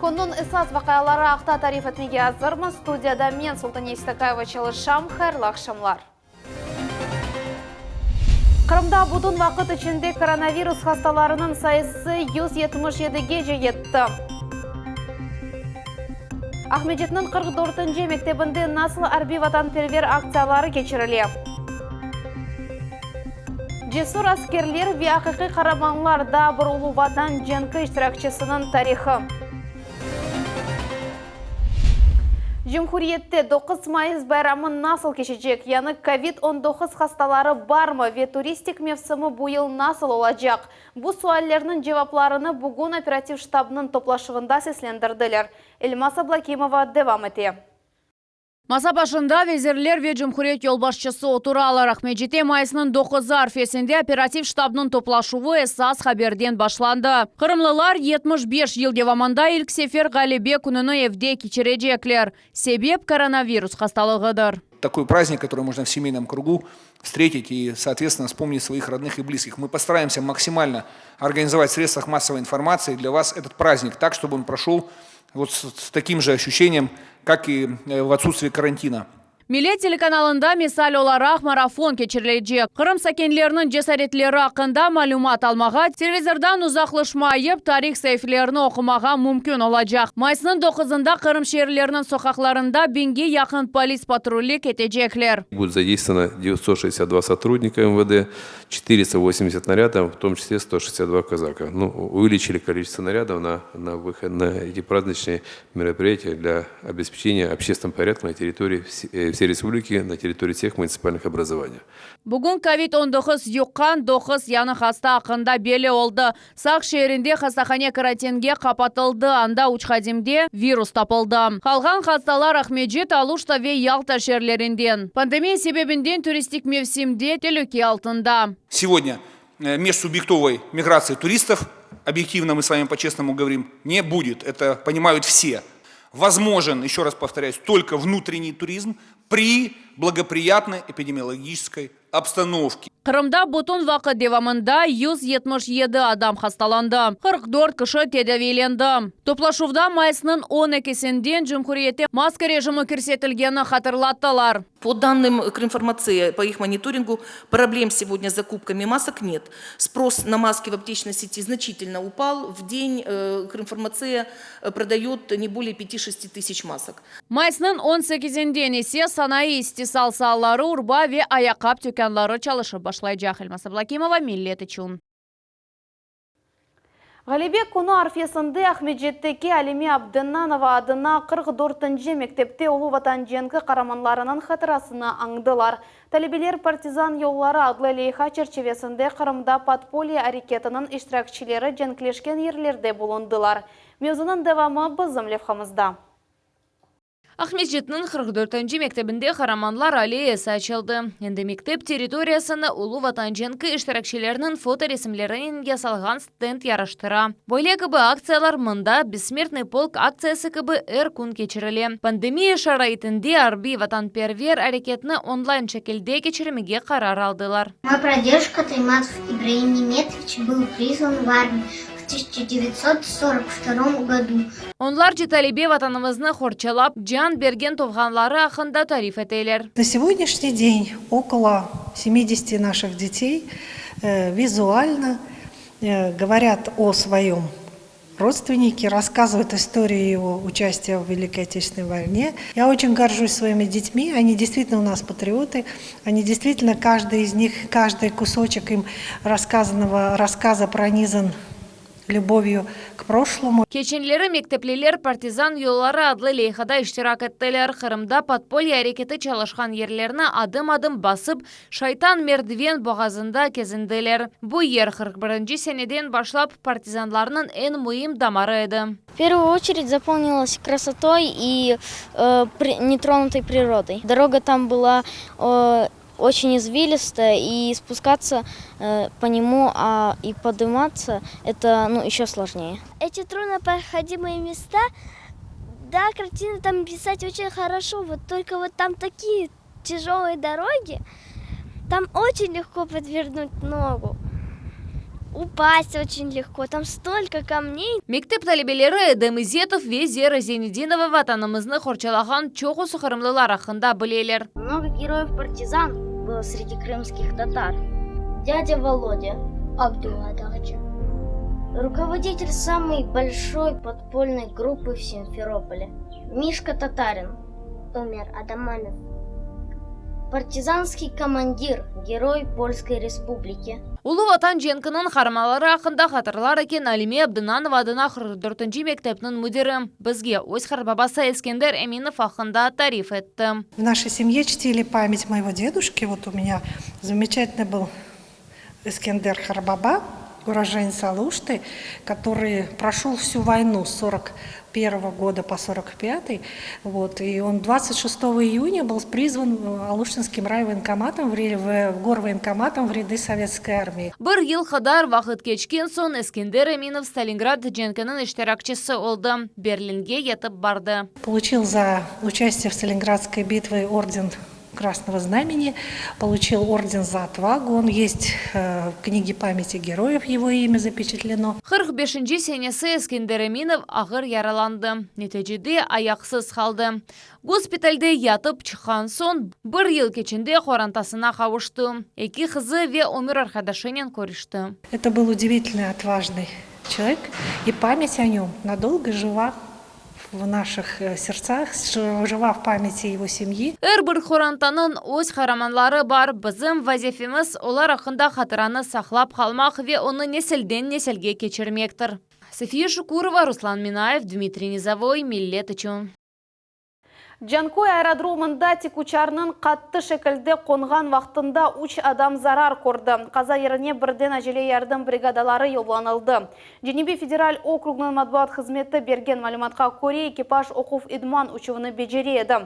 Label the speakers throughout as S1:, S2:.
S1: Künniñ esas vaqiaları aqta tarif etmege azırmız. Studiyada men, Sultaniye Seytakayeva, çalışam. Hayırlı aqşamlar. Qırımda bütün vaqıt içinde koronavirus hastalarınıñ sayısı 177-gece yetti. Aqmescitniñ 44-nci mektebinde nasıl arbiy-vatanperver aktsiyaları keçirile? Cesur askerler ve aqiqiy qaramanlar, daa bir Ulu Vatan cenki iştirakçisiniñ tarihı. Cumhuriyette 9 mayıs bayramı nasıl keçecek, yañı kovid 19 hastaları barmı ve turistik mevsimi bu yıl nasıl olacaq? Bu suallerniñ cevaplarını bugün operativ ştabnıñ toplaşuvında seslendirdiler. Elmaz Ablâkimova devam ete.
S2: Masa başında vezirler ve cumhuriyet yolbaşçısı oturalar. Aqmescitte mayısnıñ doquzı arfesinde operativ ştabnıñ toplaşuvı esas haberden başlandı. Qırımlılar 75 yıl devamında ilk sefer Ğalebe kününi evde keçirecekler. Sebep, koronavirus hastalığıdır.
S3: Такой праздник, который можно в семейном кругу встретить и, соответственно, вспомнить своих родных и близких. Мы постараемся максимально организовать в средствах массовой информации для вас этот праздник так, чтобы он прошел вот с, с таким же ощущением, как и э, в отсутствии карантина.
S2: Millet telekanalında misal olaraq marafon keçirilecek. Qırım sakinleriniñ cesaretleri aqqında malümat almağa, televizordan uzaqlaşmayıp, tarih saifelerini oqumağa mümkün olacaq. Mayısnıñ doquzında Qırım şeerleriniñ soqaqlarında biñge yaqın polis patruli ketecekler.
S4: Будет задействовано 962 сотрудника МВД, 480 нарядов, в том числе 162 казака. Ну, увеличили количество нарядов на, на выход на эти праздничные мероприятия для обеспечения общественного порядка на территории э, всей республики, на территории всех муниципальных образований.
S2: Bugün COVID-19 yuqqan 9 yañı hasta aqqında belli oldı. Saq şeerinde hastahane karantinge qapatıldı, anda üç hadimde virus tapıldı. Qalğan hastalar Aqmescit, Aluşta ve Yalta şeerlerinden. Pandemiya sebebinden turistik mevsim de telüke altında.
S3: Сегодня э, межсубъектовой миграции туристов, объективно мы с вами по-честному говорим, не будет. Это понимают все. Возможен, еще раз повторяюсь, только внутренний туризм при благоприятной эпидемиологической обстановке.
S2: Qırımda bütün vaqıt devamında 177 adam hastalandı, 44 kişi tedaviylendi. Toplaşuvda mayısnıñ 12-sinden cumhuriyette maska rejimi kirsetilgeni hatırlattılar.
S5: По данным Крымфармации, по их мониторингу, проблем сегодня с закупками масок нет. Спрос на маски в аптечной сети значительно упал. В день э, Крымфармация э, продает не более 5-6 тысяч масок.
S2: Mayısnıñ 18-inden ise sanayı istisal saaları, urba ve ayaqqap tükânları çalışıp başlaycaq. Elmaz Ablâkimova, Millet içün.
S1: Ğalebe künü arfesinde Aqmescitteki Alime Abdennanova adına 44-nci mektepte Ulu Vatan cenki qaramanlarınıñ hatırasını añdılar. Talebeler Partizan yolları adlı leyha çerçivesinde Qırımda podpolye areketiniñ iştirakçileri cenkleşken yerlerde bulundılar. Mevzunıñ devamı bizim levhamızda.
S2: Aqmescitniñ 44-nci mektebinde Qaramanlar alleyası açıldı. Endi mektep territoriyasını Ulu Vatan cenki iştirakçileriniñ fotoresimlerinen yasalğan stend yaraştıra. Böyle kibi aktsiyalar mında Bessmertnıy polk aktsiyası kibi er kün keçirile. Pandemiya şaraitinde arbiy vatanperver areketini onlayn şekilde keçirmege qarar aldılar.
S6: Мой прадедушка Таймазов Ибраим Неметович был призван в армию в 1942 году.
S2: Onlarca talebe vatanımıznı qorçalap, can bergen tuvğanları aqqında tarif eteler.
S7: На сегодняшний день около 70 наших детей э, визуально э, говорят о своем родственнике, рассказывают историю его участия в Великой Отечественной войне. Я очень горжусь своими детьми, они действительно у нас патриоты, они действительно, каждый из них, каждый кусочек им рассказанного рассказа пронизан любовью к прошлому.
S2: Keçenleri mektepliler Partizan yolları adlı leyhada iştirak ettiler. Qırımda podpolye areketi çalışqan yerlerni adım-adım basıp, Şaytan Merdiven boğazında kezindiler. Bu yer 41-nci seneden başlap partizanlarnıñ eñ müim damarı edi.
S6: В первую очередь запомнилась красотой и э, при, нетронутой природой. Дорога там была э, очень извилистая, и спускаться э, по нему а, и подниматься это ну, еще сложнее.
S8: Эти труднопроходимые места, да, картины там писать очень хорошо, вот только вот там такие тяжелые дороги, там очень легко подвернуть ногу. Упасть очень легко, там столько камней.
S2: Mektep talebeleri Edem İzetov ve Zera Zeynedinova Vatanımıznı qorçalağan çoqusı qırımlılar aqqında bileler.
S6: Много героев-партизан было среди крымских татар. Дядя Володя, Абдулла Дагчи, руководитель самой большой подпольной группы в Симферополе, Мишка Татарин, Умер Адаманов, партизанский командир, герой Польской республики.
S2: Ulu Vatan cenkiniñ qaramanları aqqında hatırlar eken Alime Abdınanova adına 44-nci mektepniñ müdiri bizge öz qartbabası Eskender Eminov aqqında tarif etti.
S7: В нашей семье чтили память моего дедушки. Вот у меня замечательный был Эскендер Харбаба, уроженец Алушты, который прошел всю войну с 41 года по 45 Вот, и он 26 июня был призван Алуштинским райвоенкоматом, в, в горвоенкоматом в ряды советской армии.
S2: Bir yıl qadar vaqıt keçken soñ Eskender Eminov Stalingrad cenkiniñ iştirakçisi oldı, Berlinge yetip bardı.
S7: Получил за участие в Сталинградской битве орден Красного Знамени, получил орден за отвагу. Он есть э, в книге памяти героев, его имя запечатлено.
S2: 45-nci senesi Eskender Eminov ağır yaralandı. Neticede ayaqsız qaldı. Gospitalde yatıp çıqqan soñ bir yıl keçende qorantasına qavuştı. Eki qızı ve ömür arqadaşınen körüşti.
S7: Это был удивительный, отважный человек, и память о нем надолго жива в наших э, сердцах, жива в памяти его семьи.
S2: Er bir qorantanıñ öz qaramanları bar. Bizim vazifemiz olar aqqında hatıranı saqlap qalmaq ve onı nesilden nesilge keçirmektir. Safiye Şukurova, Ruslan Minayev, Dmitriy Nizovoy, Millet içün.
S1: Canköy aerodromında tikuçarnıñ qattı şekilde qonğan vaqtında üç adam zarar kördi. Qaza yerine birden acele yardım brigadaları yollanıldı. Cenübiy federal okrugnıñ matbuat hızmeti bergen malümatqa köre, ekipaj oquv-idman uçuvını becere edi.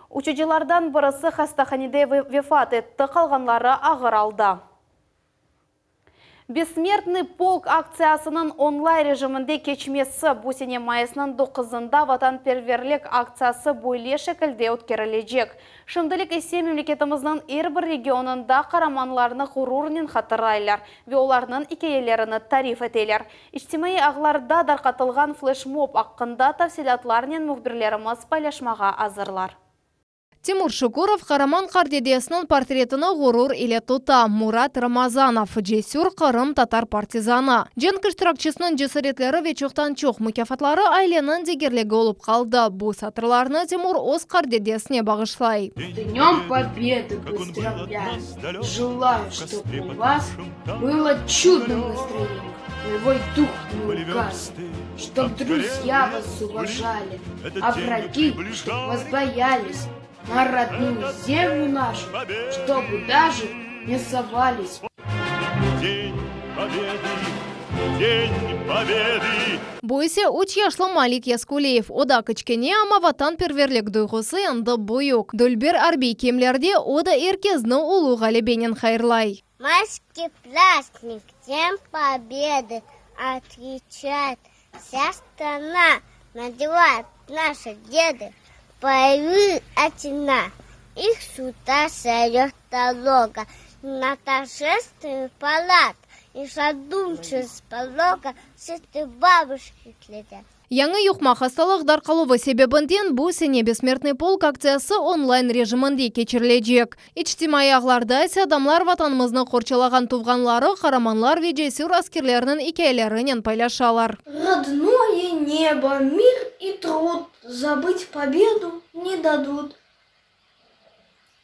S1: Uçucılardan birisi hastahanede vefat etti, qalğanları ağır alda. Bessmertnıy polk aktsiyasınıñ onlayn rejiminde keçmesi, bu sene mayısnıñ doquzında vatanperverlik aktsiyası böyle şekilde ötkerilecek. Şimdilik ise memleketimizniñ er bir regionında qaramanlarnı ğururnen hatırlaylar ve olarnıñ ikâyelerini tarif eteler. İçtimaiy ağlarda darqatılğan fleşmob aqqında tafsilâtlarnen mühbirlerimiz paylaşmağa azırlar.
S9: Timur Şukurov qaraman qartdedesiniñ portretini ğurur ile tuta. Murat Ramazanov, cesür qırımtatar partizanı. Cenk iştirakçisiniñ cesaretleri ve çoqtan-çoq mukâfatları aileniñ degerligi olıp qaldı. Bu satırlarnı Timur öz qartdedesine bağışlay.
S10: С Днем Победы поздравляю! Желаю, чтоб у вас было чудное настроение, боевой дух не угас, чтоб друзья вас уважали, а враги, чтоб вас боялись, на родную землю нашу, чтобы даже не совались.
S11: День Победы, День Победы!
S9: Bu ise üç yaşlı Malik Yazkuliyev. O da kiçkene, amma vatanperverlik duyğusı endi büyük. Dülber arbiy kiyimlerde o da er kezni ulu ğalebenen hayırlay.
S8: Майский праздник, День Победы отмечает вся страна, Надевают наши деды боевые ордена. Их сюда зовет дорога на торжественный парад, И задумчиво с порога седые бабушки глядят.
S9: Yañı yuqma hastalıq darqaluvı sebebinden bu sene Bessmertnıy polk aktsiyası onlayn rejiminde keçirilecek. İçtimaiy ağlarda ise adamlar Vatanımıznı qorçalağan tuvğanları, qaramanlar ve cesür askerlerniñ ikâyelerinen paylaşalar.
S10: Родное небо, мир и труд Забыть победу не дадут.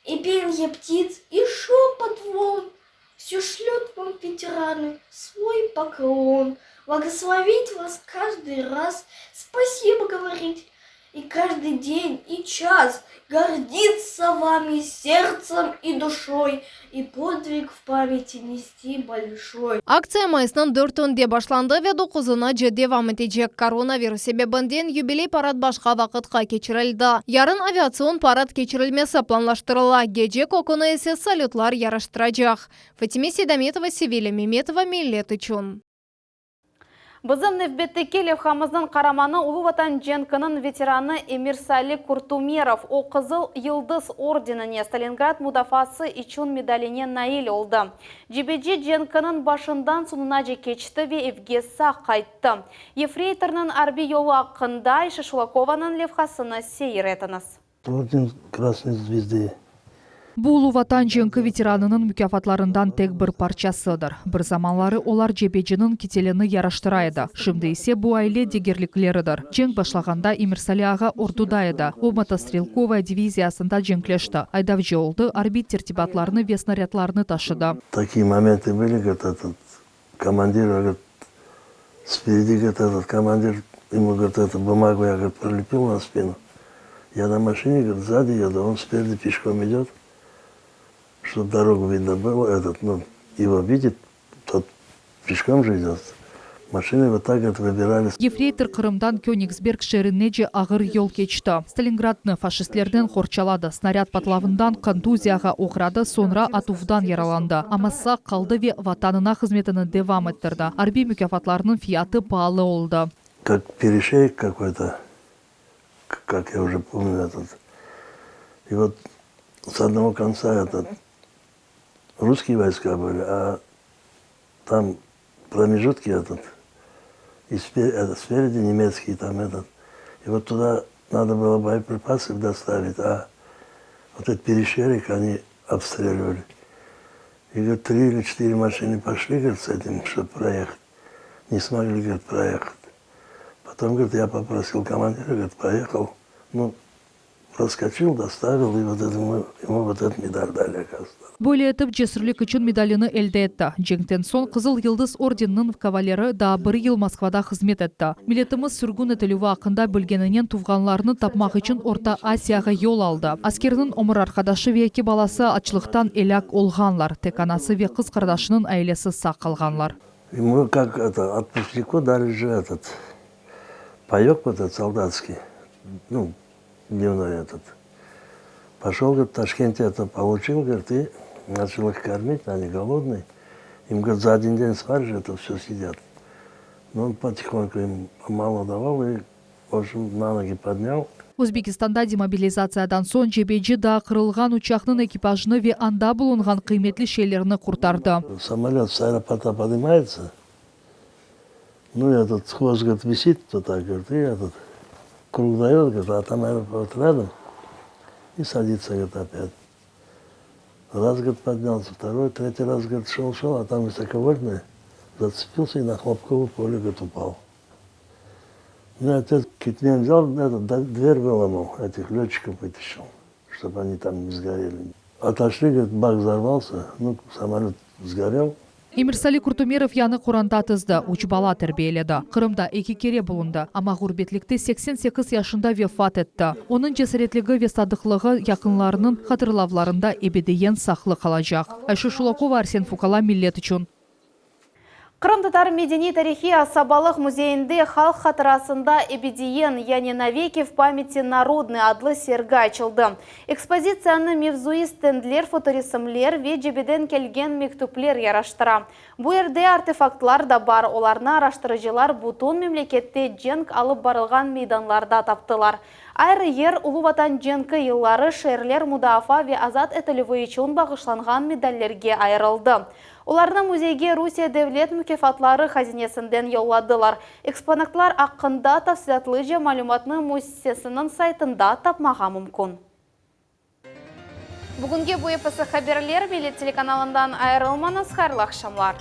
S10: И пенье птиц, и шепот волн Все шлет вам, ветераны, свой поклон. Благословить вас каждый раз, Спасибо говорить и каждый день, и час, Гордиться вами сердцем и душой И подвиг в памяти нести большой.
S9: Aktsiya mayısnıñ dörtünde başlandı ve doquzınace devam etecek. Koronavirus sebebinden yubiley parad başqa vaqıtqa keçirildi. Yarın aviatsion parad keçirilmesi planlaştırıla, gece köküni ise salütlar yaraştıracaq. Fatime Seydametova, Sevilya Memetova, Millet içün.
S1: Bizim nevbetteki levhamıznıñ qaramanı Ulu Vatan cenkiniñ veteranı Emirsali Kurtumerov. O, Qızıl Yıldız ordenine, Stalingrad mudafaası içün medaline nail oldı. Cebeci cenkiniñ başından soñunace keçti ve evge sağ qayttı. Yefreytornıñ arbiy yolu aqqında Ayşe Şulakovanıñ levhasını seyir etiñiz.
S12: Orden Krasnoy Zvezdı.
S13: Bu Ulu Vatan cenki veteranınıñ mukâfatlarından tek bir parçasıdır. Bir zamanları olar cebeciniñ kitelini yaraştıra edi, şimdi ise bu aile degerlikleridir. Cenk başlağanda Emirsali ağa orduda edi. O, motostrelkovaya diviziyasında cenkleşti, aydavcı oldı, arbiy tertibatlarnı ve snarâdlarnı taşıdı.
S12: Takiye momentı bıli, govorit, etot komandir, govorit, speredi, govorit, etot komandir, emu, govorit, eto bumagu ya, govorit, prilepil na spinu, ya na maşine, govorit, szadi edu, on speredi peşkom idet, ştob dorogu vidno bylo, etot, nu, ego vidit, tot peşkom je idet, maşina vot tak, govorit, vıbirali.
S13: Yefreytor Qırımdan Königsberg şeerinece ağır yol keçti. Stalingradnı faşistlerden qorçaladı, snarâd patlavından kontuziyağa oğradı, soñra atuvdan yaralandı, amma sağ qaldı ve Vatanına hızmetini devam ettirdi. Arbiy mukâfatlarnıñ fiyatı paalı oldı.
S12: Kak pereşeyek kakoy-to, kak ya uje pomnyu etot, i vot s odnogo kontsa etot russkiye voyska byli, a tam promejutki etot, i speredi nemetskiye tam etot, i vot tuda nado bylo boepripasy dostavit, a vot etot pereşerek oni obstrelivali. I, govorit, tri ili çetiri maşiny poşli, govorit, s etim, çtob proehat, ne smogli, govorit, proehat. Potom, govorit, ya poprosil komandira, govorit, poehal, nu, proskoçil, dostavil, i vot emu, emu vot etu medal dali, okazıvıetsâ.
S13: Böyle etip, Cesürlik içün medalini elde etti. Cenkten soñ Qızıl Yıldız ordeniniñ kavaleri daa bir yıl Moskvada hızmet etti. Milletimiz sürgün etilüvi aqqında bilgeninen tuvğanlarını tapmaq içün Orta Asiyağa yol aldı. Askerniñ ömür arqadaşı ve eki balası açlıqtan elâk olğanlar, tek anası ve qız qardaşınıñ ailesi sağ qalğanlar.
S12: Ему kak eto otpusniku dali je etot payok vot etot soldatskiy, nu, dnevnoy etot. Poşol, govorit, v Taşkente eto poluçil, govorit, i načal ih kormit, oni golodnıy. Im, govorit, za odin den svariş, eto vsö syedyat. Nu, on potihonku im pomalo daval i, v obşem, na nogi podnyal.
S13: Özbekistanda demobilizatsiyadan soñ cebeci daa qırılğan uçaqnıñ ekipajını ve anda bulunğan qıymetli şeylerni qurtardı.
S12: Samolöt s aeroporta podnimayetsâ, nu i etot hvost, govorit, visit vot tak, govorit, i etot krug dayot, govorit, a tam aeroport râdom, i saditsâ, govorit, opât. Raz, govorit, podnyalsâ, vtoroy, tretiy raz, govorit, şel, şel, a tam vısokovoltnıy, zatsepilsâ i na hlopkovıy pole, govorit, upal. Nu, otets ketmen vzâl, etot, dver vılomal, etih lötçikov vıtaşçil, ştob oni tam ne sgoreli. Otoşli, govorit, bak vzorvalsâ, nu, samolöt sgorel.
S13: Emirsali Kurtumerov yañı qoranta tizdi, üç bala terbiyeledi. Qırımda eki kere bulundı, amma ğurbetlikte 88 yaşında vefat etti. Onıñ cesaretligi ve sadıqlığı yaqınlarınıñ hatırlavlarında ebediyen saqlı qalacaq. Ayşe Şulakova, Arsen Fukala, Millet içün.
S1: Qırımtatar medeniy-tarihiy asabalıq müzeyinde Halq hatırasında ebediyen, yani Naveki v pamyati narodnoy adlı sergi açıldı. Ekspozitsiyanı mevzuiy stendler, fotoresimler ve cebeden kelgen mektüpler yaraştıra. Bu yerde artefaktlar da bar, olarnı araştırıcılar bütün memlekette cenk alıp barılğan meydanlarda taptılar. Ayrı yer Ulu Vatan cenki yılları şeerler mudafaa ve azat etilüvi içün bağışlanğan medallerge ayırıldı. Olarnı müzeyge Rusiye devlet mukâfatları hazinesinden yolladılar. Eksponatlar aqqında tafsilâtlıca malümatnı müessisesiniñ saytında tapmağa mümkün. Bugünge bu episi haberler, Millet telekanalından ayırılmañız, hayırlı aqşamlar!